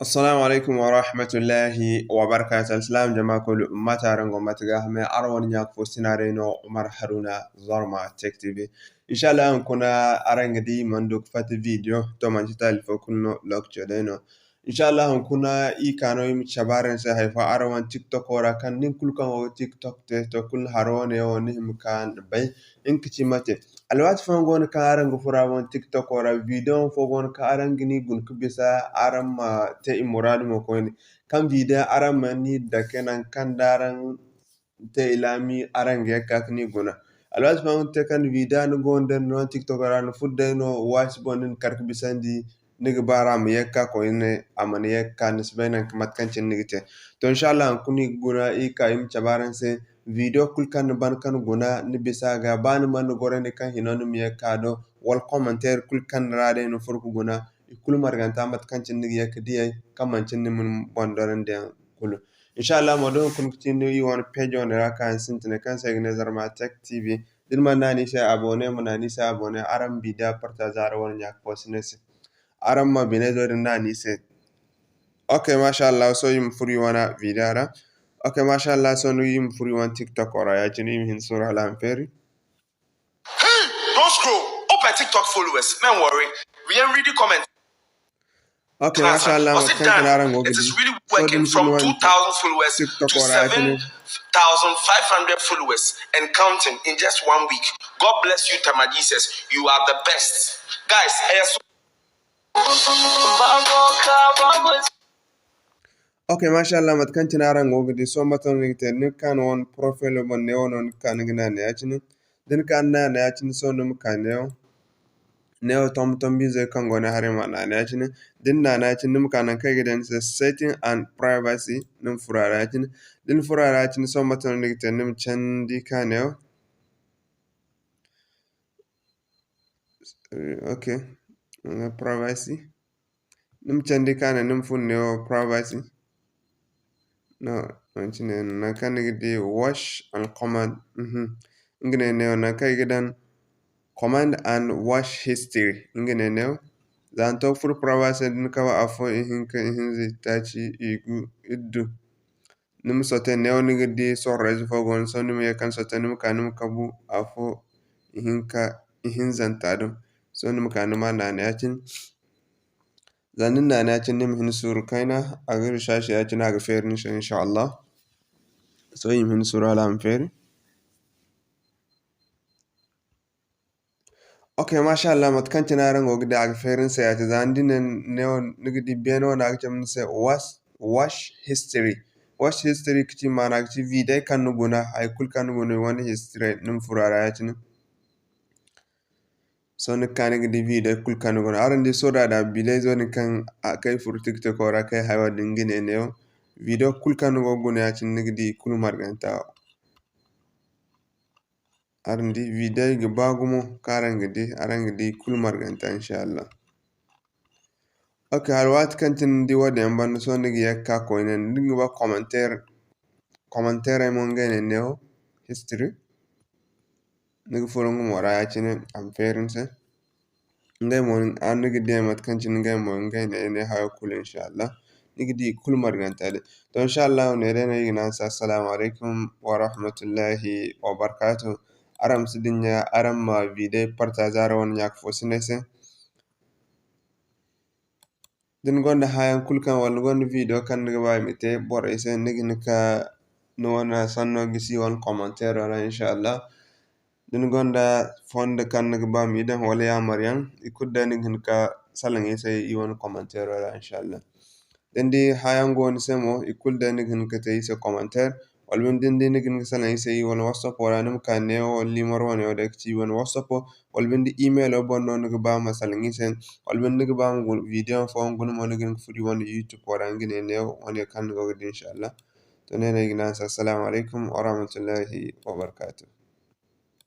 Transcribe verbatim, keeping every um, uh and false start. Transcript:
Assalamu alaikum wa rahmatullahi wa barakatuh. Alsilaam jama kulu, mate araŋ go, mate ga hame? Araŋ wane ɲa fo sina day no, Umar Haruna, Zarma Tech T V. Inshallah, hunkuna araŋ ga di, i mana du ga fatta video, to, manci taali fo kulu no, lokaco day no. Inshallah, hunkuna i ka no i ma cabe araŋ se hay fo araŋ wane TikTok wo ra, kaŋ nin kulu kaŋ go ga TikTok te, to, kulu haro wane wo ni hima ka bay, nga ka ci mate. Alwaati fooyaŋ go no kaŋ araŋ ga furo araŋ wane TikTok wo ra, video fo go no kaŋ araŋ ga ni guna ga bisa, araŋ ma te i muraadu mo koyne. Kaŋ video araŋ ma ni dake nangu kaŋ da araŋ te i laami, araŋ ga ye ga ka ga ni guna. Alwaati fooyaŋ ga te kaŋ video ni go nda ni no TikTok ra, ni furo day no waasi boŋ ni na kar ga bisandi, ni ga ba ra a ma ye ga ka koyne, a mana ye ga ka, ni si bay nangu mate kaŋ cine ni ga te. To, inshallah, hunkuna i ga guna, i ga ka i ma cabe araŋ se. Video kulu kaŋ ni ban kaŋ ni guna, ni bisa a ga, ba ni mana gorandi kaŋ hino ni ma ye ga ka do, wala commentaire kulu kaŋ ni ra day ni furo ga guna, i kulu marganta mate kaŋ cine ni ga ye ga diyey, kaŋ manci ni ma ni boŋ dorandiyaŋ kulu. Inshallah mo, da hunkuna ga ti ni i wane page wane ra ka ni sintina kaŋ se i ga ne Zarma Tech T V. Da ni mana naŋ a ni se abonné, ma naŋ a ni se abonné, araŋ ma video partager araŋ wane ɲa fo sina se. Araŋ ma binayzo din naŋ a ni se. Ok, masha Allah, sohõ i ma furo i wane video ra. Ok, masha Allah, sohõ i ma furo i wane TikTok ra, ya-cine i ma hin suuru hala a ma feeri. Hey, don't scroll. Open TikTok followers. Men worry. We ain't read the comments. Ok, masha Allah, mate kaŋ cine araŋ go ga di. It is really working. From two thousand followers to seven thousand five hundred followers and counting in just one week. God bless you, Tamajises. You are the best. Guys, I am so Ok, masha Allah, mate kaŋ cine araŋ go ga di, sohõ mate no ni ga te? Ni ga ka ni wane profilo boŋ, neewo no ni ga ka ni ga naana ya-cine. Da ni ka ni naana ya-cine, sohõ ni ma ka neewo, neewo tombo-tombo izey kaŋ go ni haray ma naana ya-cine. Da ni naana ya-cine, ni ma ka nangu kaŋ i ga daŋ ni se setting and privacy, ni ma furo a ra ya-cine. Da ni furo a ra ya-cine, sohõ mate no ni ga te? Ni ma candi ka neewo. Ok, privacy. Ni ma candi ka ne ni ma furo neewo privacy. No, manci ne no, nangu kaŋ ni ga di watch and comment. Mhm. Nga ne neewo, nangu kaŋ i ga daŋ comment and watch history. Nga ne neewo. Za ni to ga furo privacy, da ni kabu afo, ihinka, ihinza, itaaci, igu, iddu. Ni ma sote neewo, ni ga di sorrayze fo go no, sohõ ni ma ye kaŋ sote, ni ma ka, ni ma kabu afo, ihinka, ihinzanta do. Sohõ ni ma ka, ni ma naana ya-cine. Za ni naana ya-cine, ni ma hin suuru kayna, a ga recherche ya-cine, a ga feeri ni se, inshallah. Sohõ i ma hin suuru hala a ma feeri. Ok, masha Allah, mate kaŋ cine araŋ go ga di, a ga feeri ni se ya-cine. Za ni di ne, neewo, ni ga di beene wane, a ga cabe ni se watch, watch history. Watch history ga ci maana, ga ci video kaŋ ni guna, hay kulu kaŋ ni guna, i wane history, ni ma furo a ra ya-cine. Sohõ ni ga ka ni ga di video kulu kaŋ ni guna. Araŋ di sohõ da, da video izo din kaŋ a, kaŋ ay furo TikTok ra, kaŋ ay hayo din, nga ne neewo. Video kulu kaŋ ni go ga guna ya-cine, ni ga di i kulu marganta. Araŋ di, video ga ba gumo kaŋ araŋ ga di, araŋ ga di kulu marganta, inshallah. Ok, hala waati kaŋ cine ni di wo-din yaŋ banda, sohõ ni ga ye ga ka koyne, ni ga ba commentaire, commentaire mo ngey ne neewo, history. Ni ga furo nga mo ra ya-cine, a ma feeri ni se. Ngey mo, ni ga di mate kaŋ cine ngey mo, ngey ne, ne hayo kulu, inshallah. Ni ga di i kulu marganta day. To, inshallah, ne day no i ga ne araŋ se assalamu alaikum wa rahmatullahi wa barakatuh. Araŋ ma si dinya, araŋ ma video partager araŋ wane ɲa fo sinay se. Da ni gonda hãayaŋ kulu kaŋ, wala ni gonda video kaŋ ni ga ba i ma te borey se, ni ga hin ka ni wane sanno gisi i wane commentairo ra, inshallah. Da ni gonda fondo kaŋ ni ga ba ma i daŋ wala yaamaryaŋ, i kulu day ni ga hin ka salaŋ i se i wane commentairo ra, inshallah. Da ni di hãayaŋ go ni se mo, i kulu day ni ga hin ka te i se commentaire. Wala binde da ni di ni ga hin ga salaŋ i se i wane WhatsApp ra, ni ma ka neewo wala limaro wane wo day ga ci i wane WhatsApp. Wala binde emailo boŋ no ni ga ba ma salaŋ i se. Wala binde ni ga ba ma guna video fooyaŋ guna mo, ni ga hin ga furo i wane YouTube ra, nga ne neewo wane kaŋ ni go ga di, inshallah. To, ne no ay ga ne araŋ se assalamu alaikum wa rahmatullahi wa barakatuh.